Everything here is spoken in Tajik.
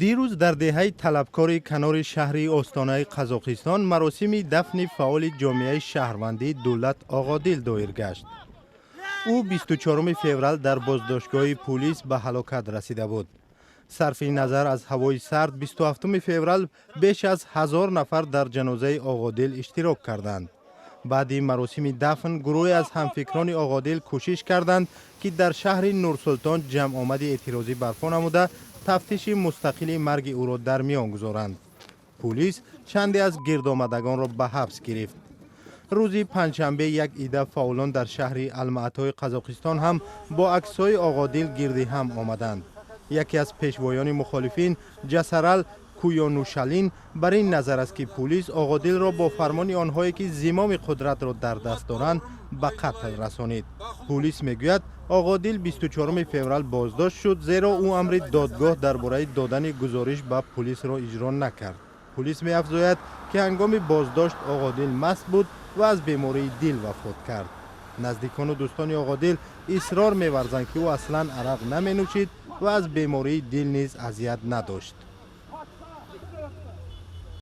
Дирӯз дар деҳаи Талабкори канори шаҳри Остонаи Қазоқистон маросими дафни фаъоли ҷомеаи шаҳрвандӣ Дулат Оғодил доир гашт. Ӯ 24 феврал дар боздоштгоҳи пулис ба ҳалокат расида буд. Сарфи назар аз ҳавои сард, 27 феврал беш аз 1000 нафар дар ҷанозаи Оғодил иштирок карданд. Баъди маросими дафн гурӯҳе аз ҳамфикрони Оғодил кӯшиш карданд, ки дар шаҳри Нурсултон ҷамъомади эътирозӣ барпо намуда, тафтиши мустақили марги ӯро дар миён гузоранд. Пулис чанде аз гирдомадагонро ба ҳабс гирифт. Рӯзи панҷшанбе як идда фаъолон дар шаҳри Алмаатои Қазоқистон ҳам бо аксҳои Оғодил гирди ҳам омаданд. Яке аз пешвоёни мухолифин, Ҷасарал Куйонушалин, бар ин назар аст, ки пулис Оғодилро бо фармони онҳое, ки зимоми қудратро дар даст доранд, ба қатл расонид. Пулис мегӯяд, Оғодил 24 феврал боздошт шуд, зеро ӯ амри додгоҳ дар бораи додани гузориш ба пулисро иҷро накард. Пулис меафзояд, ки ҳангоми боздошт Оғодил маст буд ва аз бемории дил вафот кард. Наздикону дӯстони Оғодил исрор меварзанд, ки ӯ аслан арақ наменӯшид ва аз бемории дил низ азият надошт.